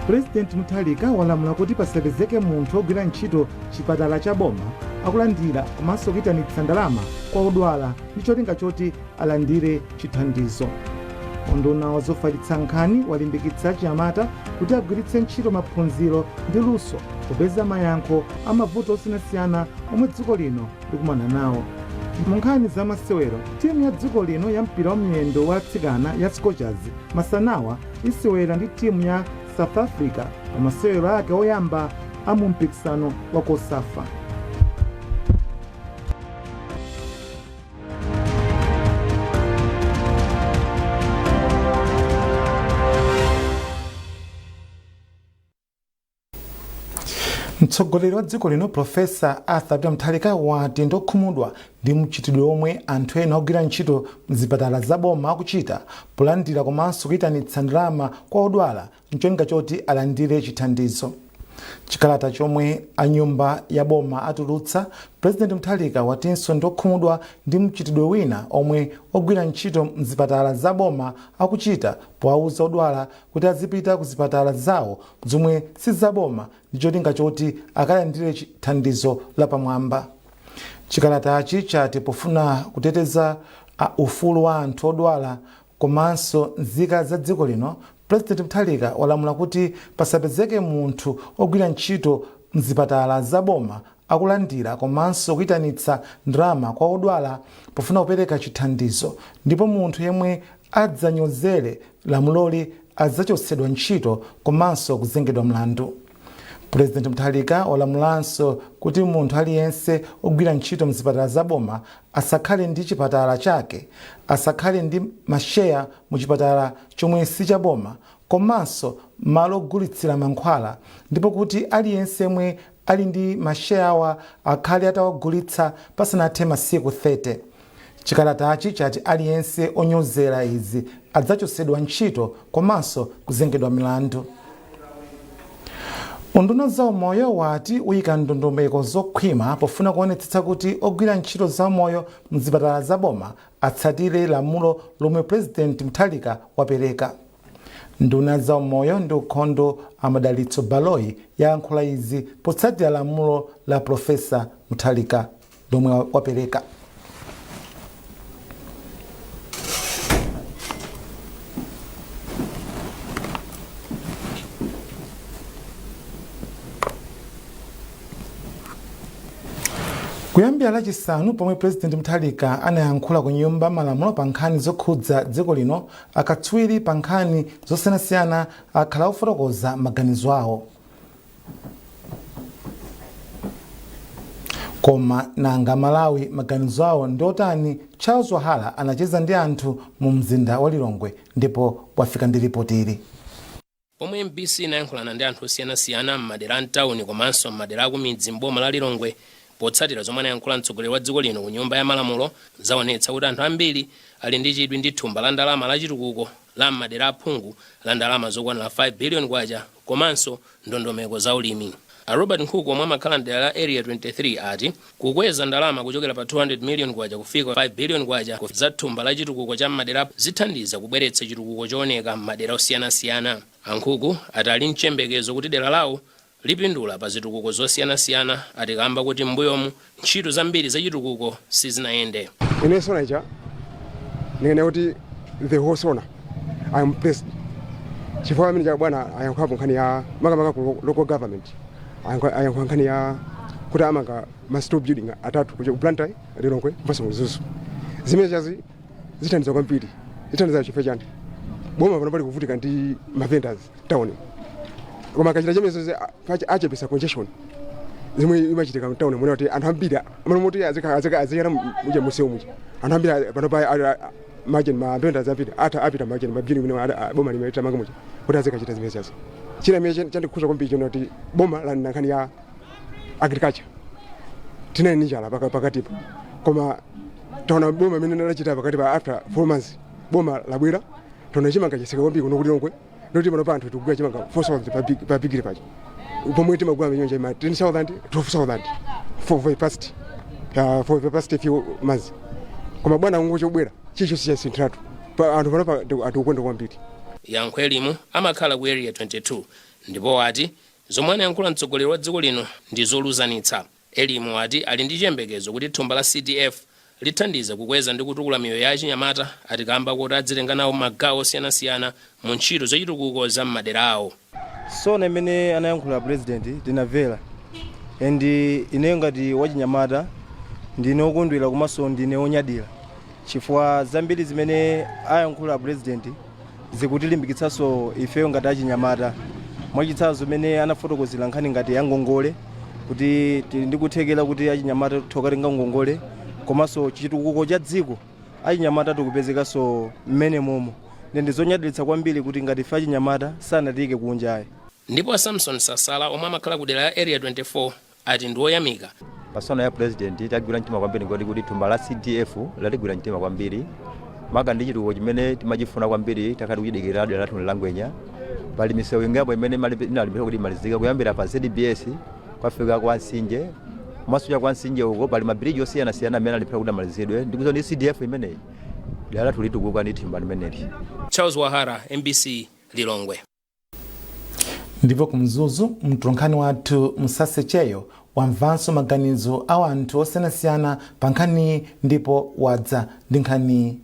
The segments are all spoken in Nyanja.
President Mutharika walamula kuti pasapezeke munthu ogwira ntchito chipatala cha boma akulandira komanso kuyitanitsa ndalama kwa odwala ndi cholinga choti alandire chithandizo. Unduna wazofalitsa nkhani walimbikitsa achinyamata kuti agwiritse ntchito maphunziro ndi luso popeza mayankho a mavuto osiyanasiyana omwe dziko lino likumana nawo. Mu nkhani za masewero, timu ya dziko lino ya mpira wa miyendo wa atsikana ya Scorchers masanawa isewera ndi timu ya South Africa pa masewero ake oyamba a mu mpikisano wa COSAFA. Mtsogoleri wa dziko lino, Profesa Arthur Peter Mutharika, wati ndokhumudwa ndi mchitidwe omwe anthu ena ogwira ntchito mzipatala zaboma akuchita polandira komanso kuyitanitsa ndalama kwa odwala ncholinga choti alandire chithandizo. Chikalata chomwe a nyumba ya boma atulutsa, President Mutharika watinso ndokhumudwa ndi mchitidwe wina omwe ogwira ntchito mzipatala zaboma akuchita powauza odwala kuti azipita ku zipatala zawo zomwe sizaboma ndi cholinga choti akalandire thandizo lapamwamba. Chikalatachi chati pofuna kuteteza ufulu wa anthu odwala komanso nzika za dziko lino, President Mutharika walamula kuti pasapezeke munthu ogwira ntchito mzipatala zaboma akulandira komanso kuyitanitsa ndalama kwa odwala pofuna kupereka chithandizo, ndipo munthu yemwe adzanyozere lamuloli adzachotsedwa ntchito komanso kuzengedwa mlandu. President Mutharika walamulanso kuti munthu aliyense ogwira ntchito mzipatala zaboma asakhale ndi chipatala chake, asakhale ndi masheya mu chipatala chomwe sichaboma komanso malo ogulitsira mankhwala, ndipo kuti aliyense yemwe ali ndi masheyawa akhale atawagulitsa pasanathe masiku 30. Chikalatachi chati aliyense onyozera izi adzachotsedwa ntchito komanso kuzengedwa milandu. Unduna za umoyo wati uyika ndondomeko zokhwima pofuna kuonetsetsa kuti ogwira ntchito za umoyo mzipatala zaboma atsatire lamulo lomwe President Mutharika wapereka. Nduna za umoyo ndi ukhondo a Madalitso Baloyi yayankhula izi potsatira lamulo la Profesa Mutharika lomwe wapereka. Kuyambira Lachisanu pomwe President Mutharika anayankhula ku Nyumba Malamulo pa nkhani zokhudza dziko lino, akatswiri pa nkhani zosiyanasiyana akhala ofotokoza maganizo awo. Koma nanga Malawi maganizo awo ndi otani? Charles Wahala anacheza ndi anthu mu mzinda wa Lilongwe ndipo wafika ndi ripoti ili. Pomwe MBC inayankhulana ndi anthu osiyanasiyana m'madera a mtawuni komanso m'madera akumidzi m'boma la Lilongwe potsatira zomwe anayankhula mtsogoleri wa dziko lino ku Nyumba ya Malamulo, zaonetsa kuti anthu ambiri ali ndi chidwi ndi thumba la ndalama la chitukuko la m'madera aphungu la ndalama zokwanira 5 billion kwacha komanso ndondomeko za ulimi. A Robert Nkhuku, omwe amakhala mdera la Area 23, ati kukweza ndalama kuchokera pa 200 million kwacha kufika 5 billion kwacha za thumba la chitukuko cha m'madera zithandiza kubweretsa chitukuko chooneka m'madera osiyanasiyana. A Nkhuku ati ali mchiyembekezo kuti dera lawo lipindula pa zitukuko zosiyanasiyana, ati kamba kuti m'mbuyomu ntchito zambiri za chitukuko sizinayende. Ine SONA ija ndinganene kuti the whole SONA, I am blessed chifukwa amene cha bwana ayankhulapo nkhani ya makamaka ku local government, ayankhula nkhani ya kuti amanga ma store building atatu kuja ku Blantyre, Lilongwe komanso Mzuzu. Zimene chazi zithandiza kwambiri, zithandiza chifukwa chani? Boma pano pali kuvutika ndi ma vendors town, koma akachita chimenezo achepesa congestion zomwe imachitika mtown muno, kuti anthu ambiri amene azikhala muja musewu muja, anthu ambiri pano pa majeni ma vendors ambiri atha apita majeni ma building mene boma limene tamanga muja kuti azikachita zimene chazo. China imene chandikhuza kwambiri chona kuti boma lanena nkhani ya agriculture. Tinali ndi njala pakatipa, koma taona boma imene lachita pakati pa after 4 months boma labwera, taona chimanga chatsika kwambiri kuno ku Lilongwe, ndoti pano pa anthu tikugula chimanga 4000 pa bigiri paja, pomwe timagula minyonja ima 10,000, 12,000 for the past few months. Koma bwana kungochobwera chicho sichasinthiratu, anthu pano pa atikukonda kwambiri. Yankho Elimu amakhala ku Area 22. Ndipo ati zomwe anayankhula mtsogoleri wa dziko lino ndi zoluzanitsa. Elimu ati ali ndi chiyembekezo kuti thumba la CDF lithandiza kukweza ndi kutukula miyoyo ya achinyamata, ati kamba kuti adzitenga nawo magawo osiyanasiyana mu ntchito zachitukuko za m'madera awo. SONA imene anayankhula President tinamvera, and ineyo ngati wachinyamata ndine wokondwera komanso ndine wonyadira, chifukwa zambiri zimene ayankhula President zikutilimbikitsanso ifeyo ngati achinyamata. Mwachitsanzo, zimene anafotokozera nkhani ngati ya ngongole, kuti tili ndi kuthekera kuti achinyamata titha ngongole, komanso chitukuko cha dziko achinyamata tikupezekanso mmene momo. Ndi zonyadiritsa kwambiri kuti ngati ife achinyamata sanatiyike kunjayi. Ndipo Samson Sasala, omwe amakhala ku dera la Area 24, ati ndi woyamika. Pa SONA ya President tagwira mtima kwambiri, ngoti kuti thumba la CDF latigwira mtima kwambiri, maka ndi chitukuko chimene timachifuna kwambiri, takati kuchidikirira dera lathu la Ngwenya. Pali misewu ingapo imene inalimbika kuti imalizika, kuyambira pa ZBS kwafika kwa Nsinje, komanso cha kwa Nsinje uko pali mabiriji osiyanasiyana amene aliphera kuti amalizidwe. Ndikuzo ndi CDF imeneyi dera lathu litukuka ndi thumba limeneli. Charles Wahara, MBC, Lilongwe. Ndipo kumzuzu, mtolankhani wathu Msasecheyo wamvanso maganizo a anthu osiyanasiyana pa nkhaniyi ndipo wadza ndi nkhaniyi.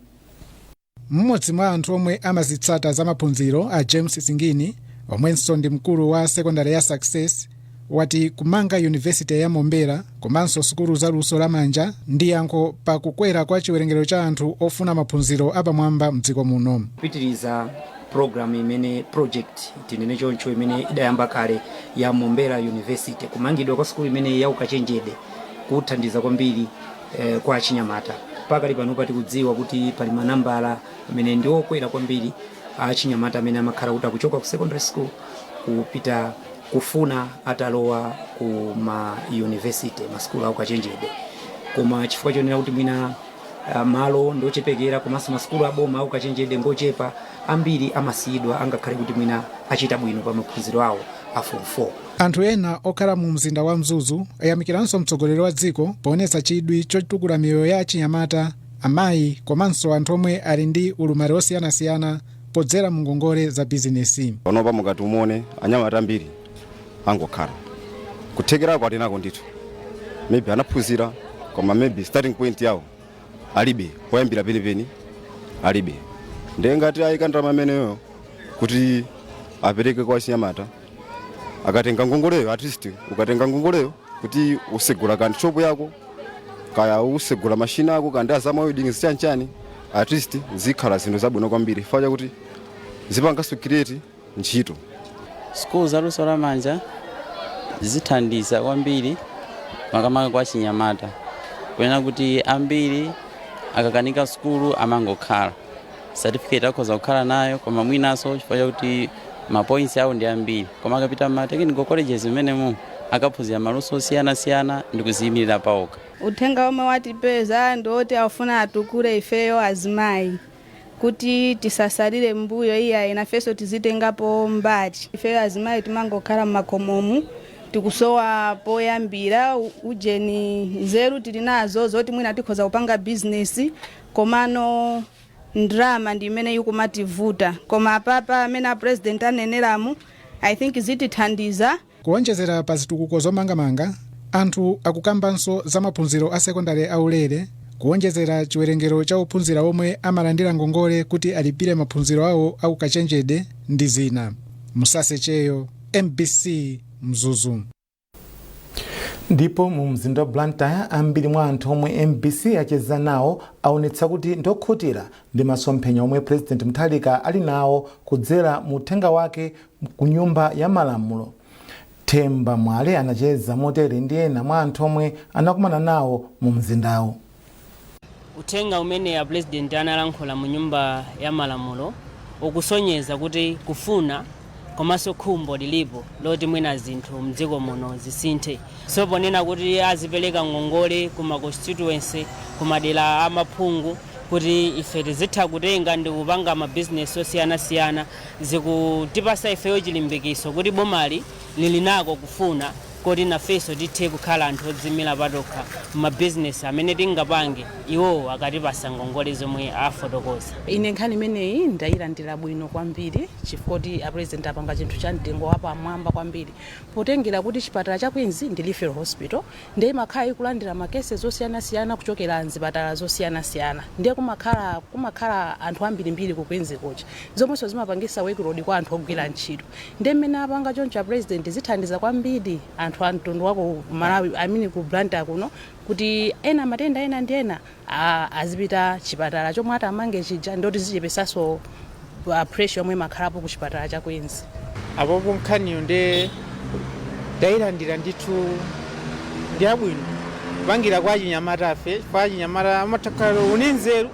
Mmodzi mwa anthu omwe amazitsata za maphunziro, a James Singini, omwenso ndi mkulu wa sekondari ya Success, wati kumanga Yunivesite ya Mombera komanso sukulu za luso lamanja ndi yankho pa kukwera kwa chiwerengero cha anthu ofuna maphunziro apamwamba mdziko muno. Kupitiriza program imene, project tinene choncho, imene idayamba kale ya Mombera University, kumangidwa kwa sukulu imene ya ukachenjede kuthandiza kwambiri kwa achinyamata. Pakali pano tikudziwa kuti pali manambala amene ndi okwera kwambiri achinyamata amene amakhala kuti akuchoka ku secondary school kupita kufuna atalowa ku ma university, masukulu a ukachenjede, koma chifukwa chonena kuti mwina malo ndochepekera komanso masukulu aboma aukachenjede ngochepa, ambiri amasiyidwa angakhale kuti mwina achita bwino pa maphunziro awo a Form 4. Anthu ena okhala mu mzinda wa Mzuzu ayamikiranso mtsogoleri wa dziko poonetsa chidwi chotukula miyoyo ya achinyamata, amayi komanso anthu omwe ali ndi ulumali osiyanasiyana podzera mu ngongole za bizinesi. Panopa mukati umuone, anyamata ambiri angokhala. Kuthekerako atinako ndithu, maybe anaphunzira, koma maybe starting point yawo alibe, poyambira penipeni alibe. Ndiye ngati ayika ndalama ameneyo kuti apereke kwa achinyamata, akatenga ngongoleyo, at least ukatenga ngongoleyo kuti usegula kandi shop yako, kaya usegula mashina ako kandi azama welding, zichanchani, at least zikhala zinthu zabwino kwambiri chifukwa chakuti zipanganso create ntchito. Sukulu za luso lamanja zithandiza kwambiri, makamaka kwa chinyamata, kunena kuti ambiri akakanika sukulu amangokhala, certificate akhoza kukhala nayo, koma mwinanso chifukwa chakuti ma points awo ndi ambiri, koma akapita ma technical colleges mmenemu akaphunzira maluso osiyanasiyana ndi kuziyimirira pawokha. Uthenga omwe watipeza ndi oti afuna atukule ifeyo azimayi kuti tisasalire mbuyo, iyayi, nafenso tizitengapo mbali. Ifeyo azimayi timangokhala mmakhomomu, tikusowa poyambira ujeni. Nzeru tili nazo zoti mwina tikhoza kupanga bizinesi, komano ndrama ndi imene ikumativuta. Koma apapa amene a President aneneramu, I think zitithandiza. Kuonjezera pa zitukuko zomangamanga, anthu akukambanso za maphunziro a sekondari aulere, kuonjezera chiwerengero cha ophunzira omwe amalandira ngongole kuti alipire maphunziro awo aukachenjede ndi zina. Musasecheyo, MBC, Mzuzu. Ndipo mu mzinda wa Blantyre, ambiri mwa anthu omwe MBC acheza nawo aonetsa kuti ndokhutira ndi masomphenya omwe President Mutharika ali nawo kudzera mu uthenga wake ku Nyumba ya Malamulo. Themba Mwale anacheza motere ndi ena mwa anthu omwe anakumana nawo mu mzindawo. Uthenga umene a President analankhula mu Nyumba ya Malamulo ukusonyeza kuti kufuna komanso khumbo lilipo loti mwina zinthu mdziko muno zisinthe. So ponena kuti azipereka ngongole kuma constituency, kumadera amaphungu, kuti ife tizitha kutenga ndi kupanga mabizinesi osiyanasiyana, zikutipasa ifeyo chilimbikiso kuti bomali lili nako kufuna. Koti nafenso tithe kukhala anthu odzimira patokha m'mabizinesi amene tingapange iwowo akatipasa ngongole zomwe afotokoza. Ine nkhani imeneyi ndayilandira bwino kwambiri, chifukwa kuti a President apanga chinthu cha mtengo wapamwamba kwambiri, potengera kuti chipatala cha Queens ndi referral hospital, ndiye imakhala ikulandira ma cases osiyanasiyana kuchokera mzipatala zosiyanasiyana. Ndiye kumakhala anthu ambirimbiri ku Queens kuja, zomwenso zimapangisa workload kwa anthu ogwira ntchito. Ndiye mmene apanga choncho a President, zithandiza kwambiri anthu a mtundu wa ku Malawi, I mean, ku Blantyre kuno, kuti ena matenda ena ndi ena azipita chipatala chomwe atamange chija, ndoti zichepesaso pressure yomwe imakhalapo ku chipatala cha Queens. Apopo nkhaniyo nde ndayilandira ndithu, ndi abwino kupangira kwa achinyamata afe, chifukwa achinyamata amakhala uni nzeru,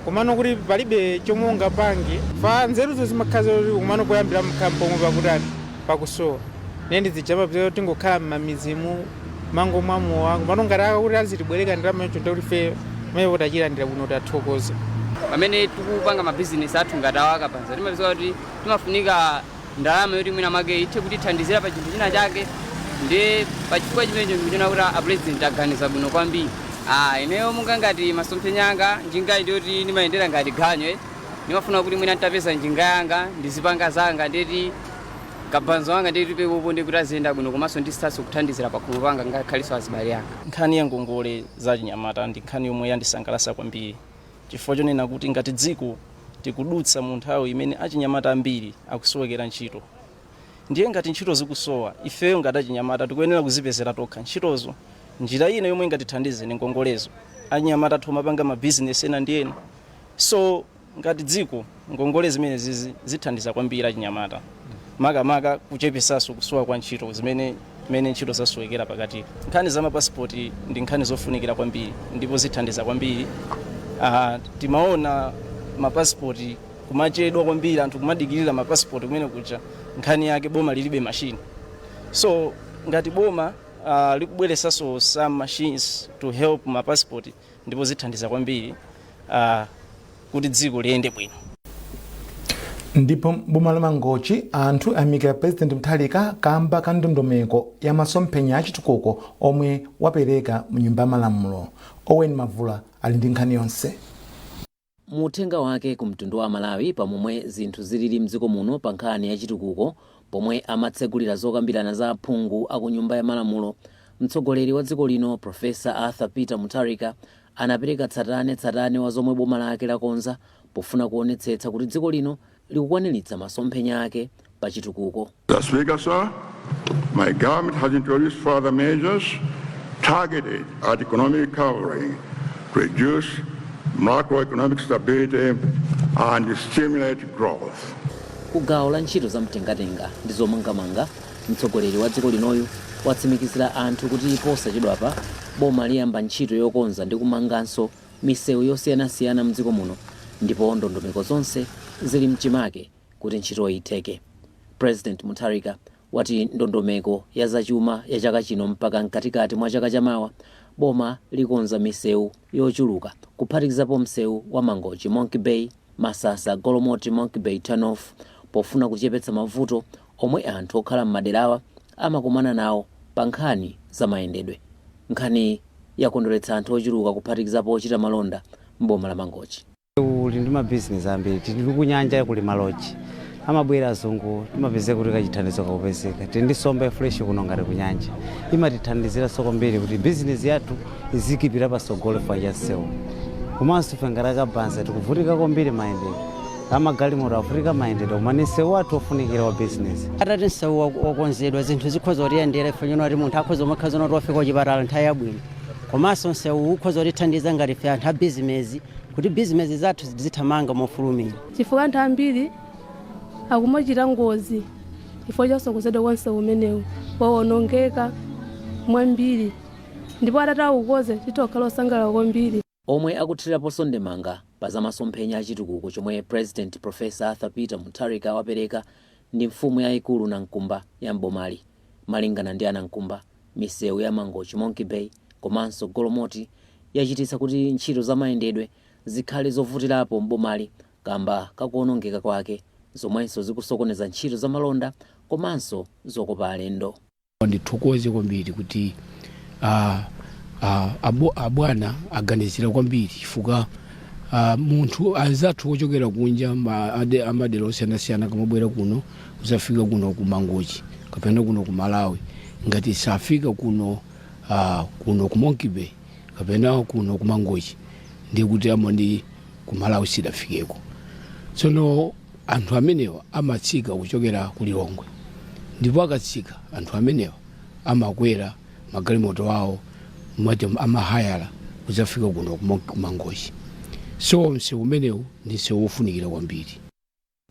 komano kuti palibe chomwe ungapange fa nzeruzo zimakhala zoti, komano poyambira mkhala pomwe pakutani, pakusowa. Nde ndizijama bzero tingokhala mmamizimu mango mwamowa, komano ngati akuti azitibwereka ndalama yoncho, ndikuti fe mayepo tachilandira bwino, tathokoza. Pamene tikupanga mabizinesi athu ngati awo akapanza, timapeza kuti timafunika ndalama yoti mwina mwake ithe kutithandizira pa chinthu china chake. Ndi pachifukwa chimenecho ndikuchiona kuti a President aganiza bwino kwambiri. Ineyo munga ngati masomphenya anga, njinga ndiyoti ndimayendera ngati ganyo, ndimafuna kuti mwina nditapeza njinga yanga ndizipanga zanga, ndeti kabanzo wanga ndeti pepopo ndikuti aziyenda bwino, komanso ndisithanso kuthandizira pakhomo panga ngakhaleso azibale anga. Nkhani ya ngongole za chinyamata ndi nkhani yomwe yandisangalatsa kwambiri, chifukwa chonena kuti ngati dziko tikudutsa mu nthawi imene achinyamata ambiri akusowekera ntchito. Ndiye ngati ntchito zikusowa, ifeyo ngati achinyamata tikuyenera kuzipezera tokha ntchitozo. Njira ina yomwe ingatithandize ndi ngongolezo. Achinyamata athu amapanga mabizinesi ena ndi ena, so ngati dziko ngongole zimene zizi zithandiza kwambiri achinyamata, makamaka kuchepesanso kusowa kwa ntchito zimene mene ntchito zasowekera pakati. Nkhani za mapasipoti ndi nkhani zofunikira kwambiri ndipo zithandiza kwambiri. Timaona mapasipoti kumachedwa kwambiri, anthu kumadikirira mapasipoti kumene kuja, nkhani yake boma lilibe machine. So ngati boma likubweresanso some machines to help mapasipoti, ndipo zithandiza kwambiri kuti dziko liyende bwino. Ndipo boma la Mangochi anthu ayamikira President Mutharika kamba ka ndondomeko ya masomphenya achitukuko omwe wapereka mu Nyumba ya Malamulo. Owen Mavula ali ndi nkhani yonse. Mu uthenga wake ku mtundu wa Malawi pamomwe zinthu zilili mdziko muno pa nkhani ya chitukuko, pomwe amatsegulira zokambirana za aphungu aku Nyumba ya Malamulo, mtsogoleri wa dziko lino Professor Arthur Peter Mutharika anapereka tsatane-tsatane wa zomwe boma lake lakonza pofuna kuonetsetsa kuti dziko lino likukwaniritsa masomphenya ake pa chitukuko. Mr. Speaker, sir, my government has introduced further measures targeted at economic recovery to reduce macroeconomic stability and stimulate growth. Ku gawo la ntchito za mtengatenga ndi zomangamanga, mtsogoleri wa dziko linoyu watsimikizira anthu kuti posachedwapa boma liyamba ntchito yokonza ndi kumanganso misewu yosiyanasiyana mdziko muno, ndipo ndondomeko zonse zili mchimake kuti ntchitoyi itheke. President Mutharika wati ndondomeko ya zachuma ya chaka chino mpaka mkatikati mwa chaka chamawa, boma likonza misewu yochuluka, kuphatikizapo msewu wa Mangochi Monkey Bay, Masasa Golomoti Monkey Bay Turnoff, pofuna kuchepetsa mavuto omwe anthu okhala m'maderawa amakumana nawo pa nkhani za mayendedwe. Nkhani yakondweretsa anthu ochuluka, kuphatikizapo ochita malonda m'boma la Mangochi. Uli ndi mabizinesi ambiri. Tili kunyanja, kuli ma lodge, amabwera azungu, timapezeka kuti kachithandizo kakupezeka. Tili ndi somba ya fresh kuno ngati kunyanja, imatithandizira kwambiri kuti bizinesi yathu izikipira pasogolo chifukwa cha msewu. Komanso ife ngati akabanza tikuvutika kwambiri mayendedwe, amagalimoto avutika mayendedwe, koma ni msewu wathu ofunikira wa bizinesi. Atati msewu wakonzedwa, zinthu zikhoza kutiyendera ife chino, kuti munthu akhoza umakhaza kuti wafika kuchipatala nthawi yabwino. Komanso msewu ukhoza kutithandiza ngati ife anthu a bizinesi, kuti bizinesi zathu zithamanga mofulumira. Chifukwa anthu ambiri akumachita ngozi chifukwa chosakonzedwa kwa msewu umenewu, wawonongeka mwambiri, ndipo atati awukonze titokhala osangalala kwambiri. Omwe akuthiraponso ndemanga pa za masomphenya achitukuko chomwe President Professor Arthur Peter Mutharika wapereka ndi mfumu yayikulu Nankumba ya mbomali. Malingana ndi anankumba, misewu ya Mangochi Monkey Bay komanso Golomoti yachititsa kuti ntchito za mayendedwe zikhale zovutirapo mbomali kamba kakuonongeka kwake, zomwenso zikusokoneza ntchito za malonda komanso zokopa alendo. Ndithokoze kwambiri kuti abwana aganizira kwambiri, chifukwa munthu anzathu ochokera kunja amadera osiyanasiyana kamabwera kuno kuzafika kuno ku Mangochi kapena kuno ku Malawi, ngati safika kuno ku Monkey Bay kapena kuno ku Mangochi, ndiye kuti amandi ku Malawi sidafikeko. Tsono anthu amenewa amatsika kuchokera ku Lilongwe, ndipo akatsika anthu amenewa amakwera magalimoto awo mati amahayala kudzafika kuno ku Mangochi. So msewu umenewu ndi msewu wofunikira kwambiri.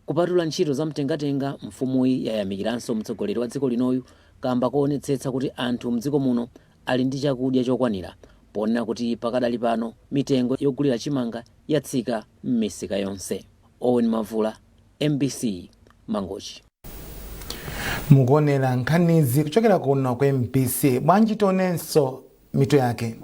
Kupatula ntchito za mtengatenga, mfumuyi yayamikiranso mtsogoleri wa dziko linoyu kamba koonetsetsa kuti anthu mdziko muno ali ndi chakudya chokwanira, ponena kuti pakadali pano mitengo yogulira chimanga yatsika m'misika yonse. Owen Mavula, MBC, Mangochi. Mukuonera nkhanizi kuchokera kuno ku MBC. Bwanji tionenso mitu yake.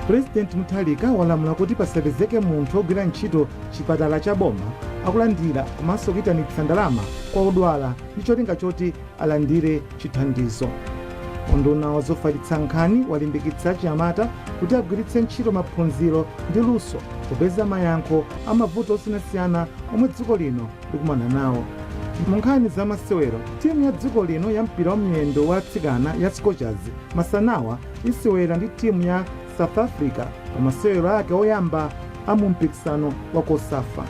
President Mutharika walamula kuti pasapezeke munthu wogwira ntchito chipatala cha boma akulandira komanso kuyitanitsa ndalama kwa odwala ndi cholinga choti alandire chithandizo. Unduna wazofalitsa nkhani walimbikitsa achinyamata kuti agwiritse ntchito maphunziro ndi luso popeza mayankho a mavuto osiyanasiyana omwe dziko lino likumana nawo. Mu nkhani za masewero, timu ya dziko lino ya mpira wa miyendo wa atsikana ya Scorchers masanawa isewera ndi timu ya South Africa pa masewero ake oyamba a mu mpikisano wa COSAFA.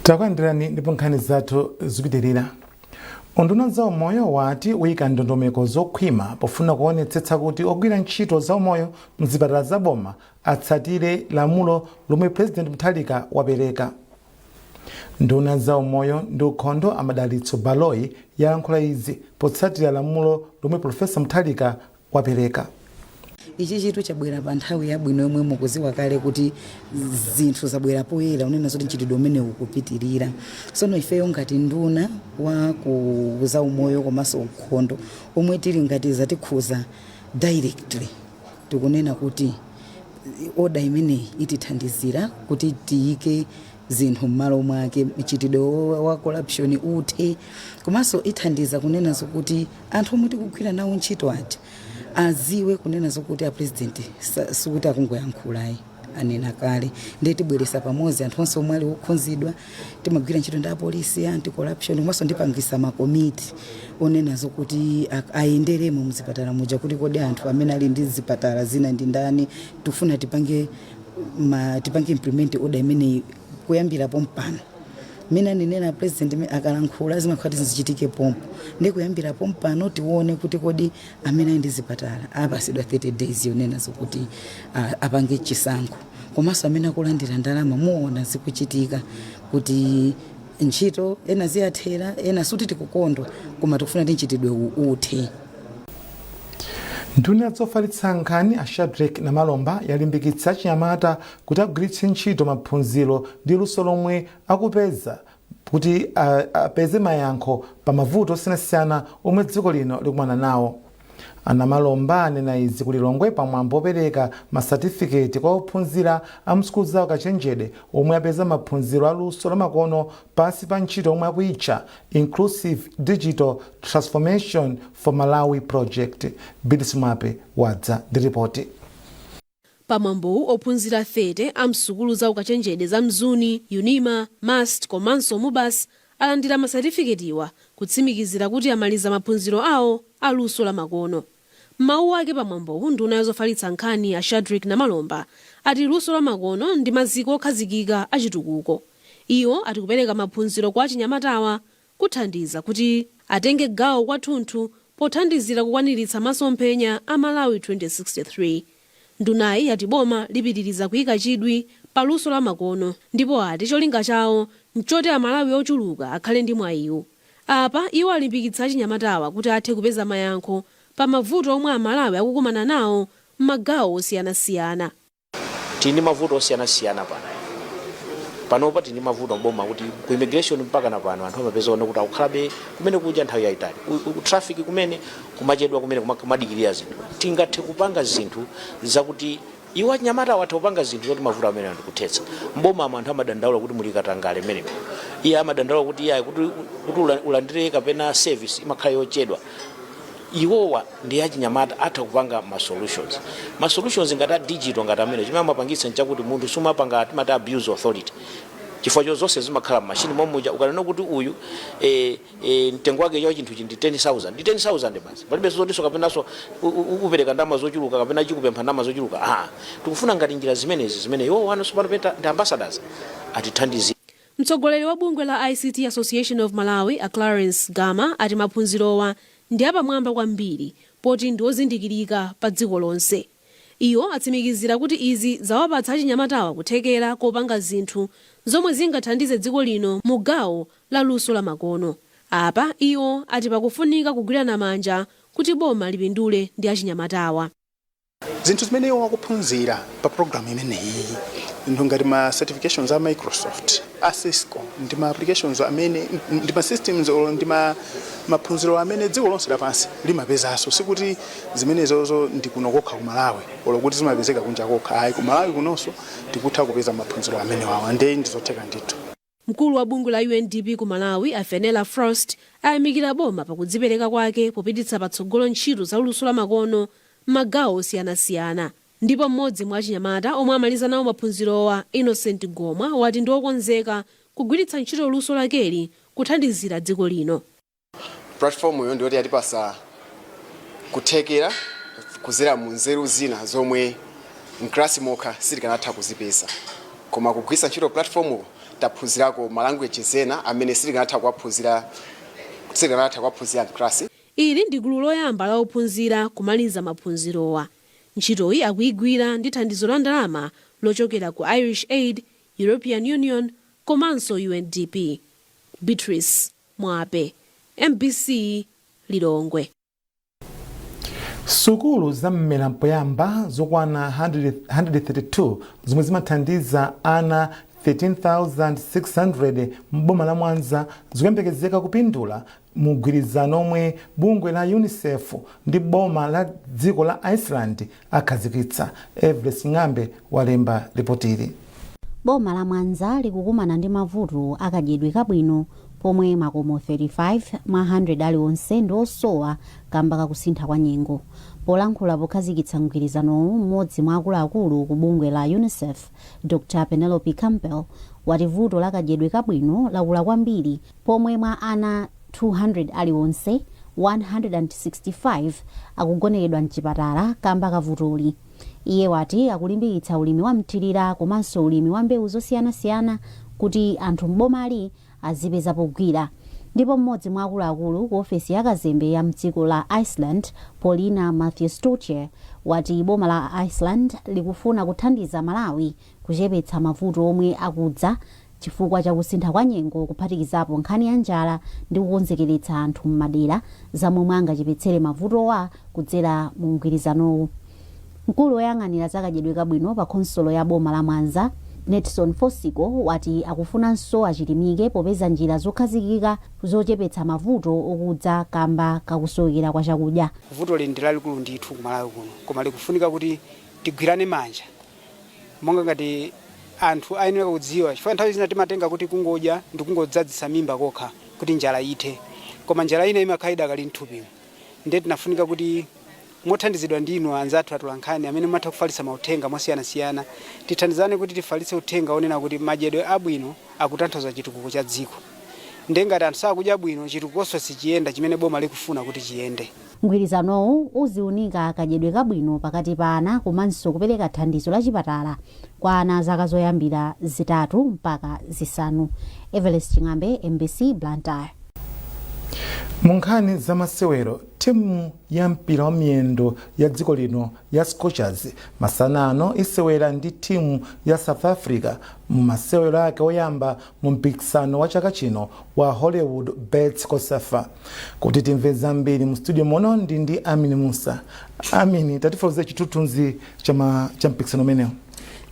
Takulandirani ndipo nkhani zathu zikupitirira. Unduna za umoyo wati uyika ndondomeko zokhwima pofuna kuonetsetsa kuti ogwira ntchito za umoyo mzipatala za boma atsatire lamulo lomwe President Mutharika wapereka. Nduna za umoyo ndi ukhondo a Madalitso Baloyi yalankhula izi potsatira lamulo lomwe Professor Mutharika wapereka. Ichi chitu chabwera pa nthawi yabwino yomwe mukuziwa kale kuti zinthu zabwera poyera kunena zoti mchitidwe umene ukupitirira. Sono ifeyo ngati nduna wa ku za umoyo komanso ukhondo omwe tili ngati zatikhuza directly, tikunena kuti order imeneyi itithandizira kuti tiyike zinthu m'malo mwake, mchitidwe wa corruption uthe, komanso ithandiza kunena zokuti anthu omwe tikugwira nawo ntchito aja aziwe kunena zokuti a president sikuti akungoyankhulayi, anena kale. Ndiye tibweresa pamodzi anthu onse omwe ali okhunzidwa. Timagwira ntchito ndi apolisi, anti corruption, komanso ndipangisa makomiti onena zokuti ayenderemo mzipatala muja kuti kodi anthu amene ali ndi zipatala zina ndi ndani. Tifuna tipange implement order imeneyi kuyambira pompano. Mmene anenera president, akalankhula zimakhala kuti zichitike pompo. Ndi kuyambira pompano tione kuti kodi amene ali ndi zipatala apasidwa 30 days yonena zokuti apange chisankho, komanso amene akulandira ndalama muona zikuchitika kuti ntchito ena ziyathera ena. Suti tikukondwa, koma tikufuna ti mchitidwe uthe. Nduna zofalitsa nkhani a Shadric Namalomba yalimbikitsa achinyamata kuti agwiritse ntchito maphunziro ndi luso lomwe akupeza kuti apeze mayankho pa mavuto osiyanasiyana omwe dziko lino likumana nawo. A Namalomba anena izi ku Lilongwe pamwambo opereka masatifiketi kwa ophunzira a msukulu za ukachenjede omwe apeza maphunziro aluso lamakono pansi pa ntchito omwe akuyitcha Inclusive Digital Transformation for Malawi Project. Bidis Mwape wadza ndi ripoti. Pamwambowu, ophunzira 30 a msukulu za ukachenjede za Mzuni, Unima, MUST komanso MUBAS alandira masatifiketiwa kutsimikizira kuti amaliza maphunziro awo aluso lamakono. M'mawu ake pamwambowu, nduna yozofalitsa nkhani a Shadric Namalomba ati luso lamakono ndi maziko okhazikika achitukuko. Iwo ati kupereka maphunziro kwa achinyamatawa kuthandiza kuti atenge gawo kwathunthu pothandizira kukwaniritsa masomphenya a Malawi 2063. Ndunayi yati boma lipitiriza kuyika chidwi pa luso lamakono ndipo ati cholinga chawo nchoti Amalawi ochuluka akhale ndi mwayiwu. Apa iwo alimbikitsa achinyamatawa kuti athe kupeza mayankho pa mavuto omwe Amalawi akukumana nawo m'magawo osiyanasiyana. Tili ndi mavuto osiyanasiyana pano. Panopa tili ndi mavuto mboma kuti ku immigration mpaka na pano anthu amapeza one kuti akukhalabe kumene kuja nthawi yayitali, ku traffic kumene kumachedwa, kumene kumadikirira zinthu. Tingathe kupanga zinthu zakuti iwo achinyamata awatha kupanga zinthu zoti mavuto amene andikuthetsa. Mbomamo anthu amadandaula kuti muli katangale mmenemo. Iye amadandaula kuti iye kuti ulandire kapena service imakhala yochedwa. Iwowa ndi achinyamata, atha kupanga ma solutions, ma solutions ngati a digital ngati amene. Chimene amapangitsa nchakuti munthu sumapanga, timati abuse authority, chifukwa cho zonse zimakhala mmashini momuja. Ukanena kuti uyu mtengo wake cha chinthuchi ndi 10,000, ndi 10,000 basi. Palibe zotinso kapenanso upereka ndalama zochuluka kapena chikupempha ndalama zochuluka. Tikufuna ngati njira zimenezi zimene iwo wanso pano peta ndi ambassadors atithandize. Mtsogoleri wa bungwe la ICT Association of Malawi, a Clarence Gama, ati maphunzirowa ndi apamwamba kwambiri poti ndi ozindikirika pa dziko lonse. Iwo atsimikizira kuti izi zawapatsa achinyamatawa kuthekera kopanga zinthu zomwe zingathandize dziko lino mu gawo la luso la makono. Apa iwo ati pakufunika kugwirana manja kuti boma lipindule ndi achinyamatawa. Zinthu zimene iwo akuphunzira pa program imeneyi, zinthu ngati ma certifications a Microsoft, a Cisco, ndi ma applications amene ndi ma systems or ndi ma maphunziro amene dziko lonse lapansi limapezanso. Sikuti zimenezozo ndi kuno kokha ku Malawi olo kuti zimapezeka kunja kokha, ayi. Ku Malawi kunonso tikutha kupeza maphunziro amenewawa, ndiye ndizotheka ndithu. Mkulu wa bungwe la UNDP ku Malawi, a Fenella Frost, ayamikira boma pakudzipereka kwake popititsa patsogolo ntchito za luso la makono m'magawo osiyanasiyana. Ndipo mmodzi mwa achinyamata omwe amaliza nawo maphunzirowa, Innocent Gomwa, wati ndi okonzeka kugwiritsa ntchito luso lakeli kuthandizira dziko lino. Platform yo ndiyoti yatipasa kuthekera kuzera mu nzeru zina zomwe mklasi mokha sitikanatha kuzipeza, koma kugwiritsa ntchito platform taphunzirako ma languages ena amene sitikanatha kuwaphunzira mklasi. Ili ndi gulu loyamba la ophunzira kumaliza maphunzirowa. Ntchitoyi akuyigwira ndi thandizo la ndalama lochokera ku Irish Aid, European Union komanso UNDP. Beatrice Mwape, MBC, Lilongwe. Sukulu za mmera mpoyamba zokwana 100 132 zomwe zimathandiza ana 13,600 m'boma la Mwanza zikuyembekezeka kupindula mu mgwirizano omwe bungwe la UNICEF ndi boma la dziko la Iceland akhazikitsa. Everest Ng'ambe walemba ripotili. Boma la Mwanza likukumana ndi mavuto akadyedwe kabwino, pomwe makomo 35 mwa 100 aliwonse ndi osowa kamba kakusintha kwa nyengo. Polankhula pokhazikitsa mgwirizanowu, mmodzi mwa akuluakulu ku bungwe la UNICEF, Dr Penelope Campbell, wati vuto la kadyedwe kabwino lakula kwambiri, pomwe mwa ana 200 aliwonse, 165 akugonekedwa mchipatala kamba kavutoli. Iye wati akulimbikitsa ulimi wa mthirira komanso ulimi wa mbewu zosiyanasiyana kuti anthu m'bomali azipeza pogwira. Ndipo mmodzi mwa akuluakulu ku ofesi ya kazembe ya mdziko la Iceland, Paulina Matthewsdottir, wati boma la Iceland likufuna kuthandiza Malawi kuchepetsa mavuto omwe akudza chifukwa chakusintha kwa nyengo, kuphatikizapo nkhani ya njala, ndi kukonzekeretsa anthu m'madera zamomwe angachepetsere mavutowa kudzera mu mgwirizanowu. Mkulu woyang'anira zakadyedwe kabwino pa khonsolo ya boma la Mwanza, Netson Fosiko, wati akufunanso achilimike popeza njira zokhazikika zochepetsa mavuto okudza kamba kakusowekera kwa chakudya. Vuto li ndi lalikulu ndithu kumalawi kuno, koma likufunika kuti tigwirane manja monga ngati anthu ayenera kudziwa, chifukwa nthawi zina timatenga kuti kungodya ndi kungodzadzisa mimba kokha kuti njala ithe, koma njala ina imakhala idakali mthupimo. Ndiye tinafunika kuti mothandizidwa ndinu anzathu atolankhani amene mumatha kufalitsa mauthenga mosiyanasiyana, tithandizane kuti tifalitse uthenga onena kuti madyedwe abwino akutanthauza chitukuko cha dziko. Ndiye ngati anthu sakudya bwino, chitukukonso sichiyenda chimene boma likufuna kuti chiyende. Mgwirizanowu uziunika kadyedwe kabwino pakati pa ana komanso kupereka thandizo la chipatala kwa ana zaka zoyambira 3 mpaka 5. Everest Ching'ambe, MBC, Blantyre. Mu nkhani za masewero, timu ya mpira wa miyendo ya dziko lino ya Scorchers masana ano isewera ndi timu ya South Africa mu masewero ake oyamba mu mpikisano wa chaka chino wa Hollywood Bets COSAFA. Kuti timve zambiri, mu studio muno ndi Amini Musa. Amini, tatifotokozere chithunzithunzi cha mpikisano umenewu.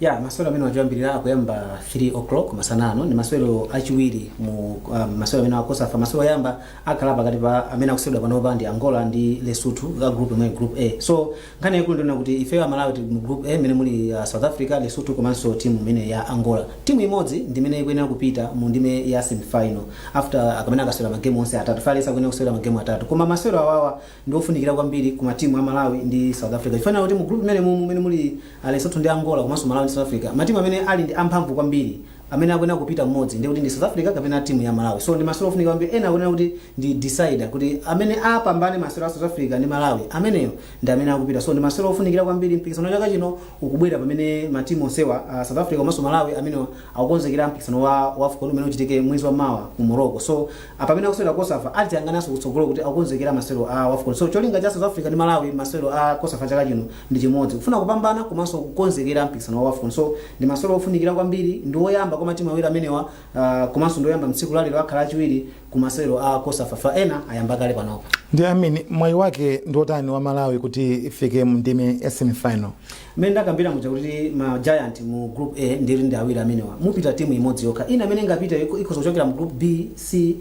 Ya, masewero amene wachoyambirira akuyamba 3 o'clock masanano. Ndi masewero achiwiri mu masewero amene a COSAFA. Masewero oyamba akhala pakati pa amene akusewedwa panopa ndi Angola ndi Lesotho, ka group imwe, Group A. So nkhani yaikulu ndiona kuti ifeyo Amalawi tili mu Group A imene muli South Africa, Lesotho komanso timu imene ya Angola. Timu imodzi ndimene ikuyenera kupita mu ndime ya semifinal after akamene akasewera magemu onse atatu. Falesa akuyenera kusewera magemu atatu, koma masewero awawa ndi ofunikira kwambiri ku matimu a Malawi ndi South Africa. Chifanira kuti mu group imene mumu imene muli Lesotho ndi Angola komanso Malawi ndi South Africa, matimu amene ali ndi amphamvu kwambiri, amene akuyenera kupita mmodzi ndi kuti ndi South Africa kapena timu ya Malawi. So ndi masewero ofunika kwambiri. Ena akunena kuti ndi decider, kuti amene apambane masewero a South Africa ndi Malawi, ameneyo ndi amene akupita. So ndi masewero ofunikira kwambiri. Mpikisano wa chaka chino ukubwera pamene matimu onsewa, South Africa komanso Malawi, amene akukonzekera mpikisano wa AFCON umene uchitike mwezi wa mawa ku Morocco. So pamene akusewera COSAFA, atiyang'ananso kutsogolo kuti akukonzekera masewero a AFCON. So cholinga cha South Africa ndi Malawi masewero a COSAFA chaka chino ndi chimodzi, kufuna kupambana komanso kukonzekera mpikisano wa AFCON. So ndi masewero ofunikira kwambiri, ndi oyamba kwa matimu awiri amenewa, komanso ndi oyamba mtsiku lalero, akhala achiwiri ku masewero a COSAFA fa ena ayamba kale panopa. Ndi amene mwayi wake ndi otani wa Malawi kuti ifike mu ndime ya semifinal? Mmene ndakambira muja kuti ma giant mu Group A ndiri ndi awiri amenewa, mupita timu imodzi yokha. Ina amene ingapita ikhoza kuchokera mu Group B, C,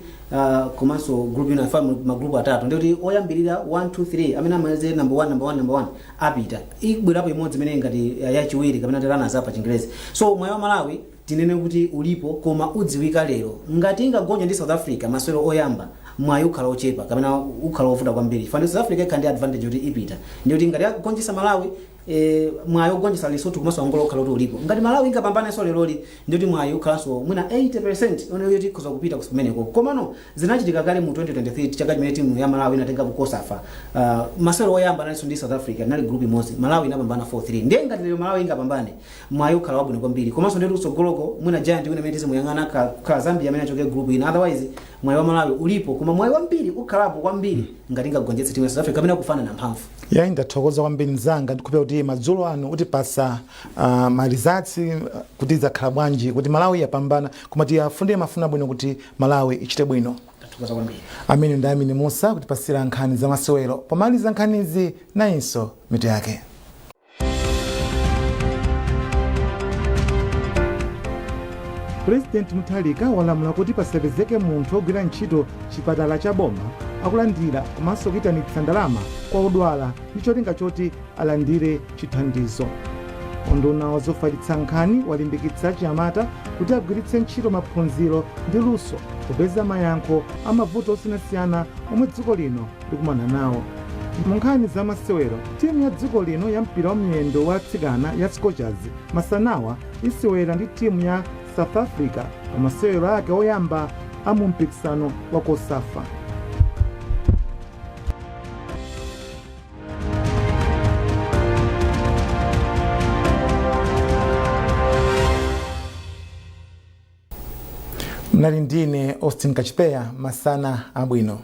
komanso group ina fa ma group atatu. Ndikuti oyambirira 1, 2, 3, amene amalize number 1, number 1, number 1 apita, ibwerapo imodzi imene ngati yachiwiri kapena runners up pa Chingerezi. So mwayi wa Malawi tinene kuti ulipo, koma udziwika lero. Ngati ingagonje ndi South Africa masewero oyamba, mwayi ukhala ochepa kapena ukhala ovuta kwambiri. Fani South Africa ikhala ndi advantage kuti ipita, ndikuti ngati yagonjesa Malawi, mwayi ogonjetsa Lesotho komanso Angola ukhala kuti ulipo. Ngati Malawi ingapambanenso leroli, ndikuti mwayi ukhalanso mwina 80% one yoti ikhoza kupita kumeneko. Komano zinachitika kale mu 2023, chaka chimene timu ya Malawi inatenga ku COSAFA, masewero oyamba analinso ndi South Africa, inali group imodzi, Malawi inapambana 4-3. Ndiye ngati lero Malawi ingapambane, mwayi ukhala wabwino kwambiri. Komanso ndikuti kutsogoloko mwina giant wina amene tizimuyang'ana khala Zambia amene achoke group ina. Otherwise mwayi wa Malawi ulipo, koma mwayi wambiri ukhalapo kwambiri ngati ingagonjetse timu ya South Africa kapena kufanana mphamvu. Yayi, ndathokoza kwambiri mzanga. Ndikupeza kuti madzulo ano utipasa ma results kuti zakhala bwanji, kuti Malawi yapambana, koma tiyafunire mafuna bwino kuti Malawi ichite bwino. Ndathokoza kwambiri. Amene ndi Amini Musa kutipasira nkhani za masewero. Pomaliza nkhanizi, nayinso mitu yake. President Mutharika walamula kuti pasapezeke munthu wogwira ntchito chipatala cha boma akulandira komanso kuyitanitsa ndalama kwa odwala ndi cholinga choti alandire chithandizo. Unduna wazofalitsa nkhani walimbikitsa achinyamata kuti agwiritse ntchito maphunziro ndi luso popeza mayankho a mavuto osiyanasiyana omwe dziko lino likumana nawo. Mu nkhani za masewero, timu ya dziko lino ya mpira wa miyendo wa atsikana ya Scorchers masanawa isewera ndi timu ya South Africa pa masewero ake oyamba a mu mpikisano wa COSAFA. Mnali ndine Austin Kachipeya. Masana abwino.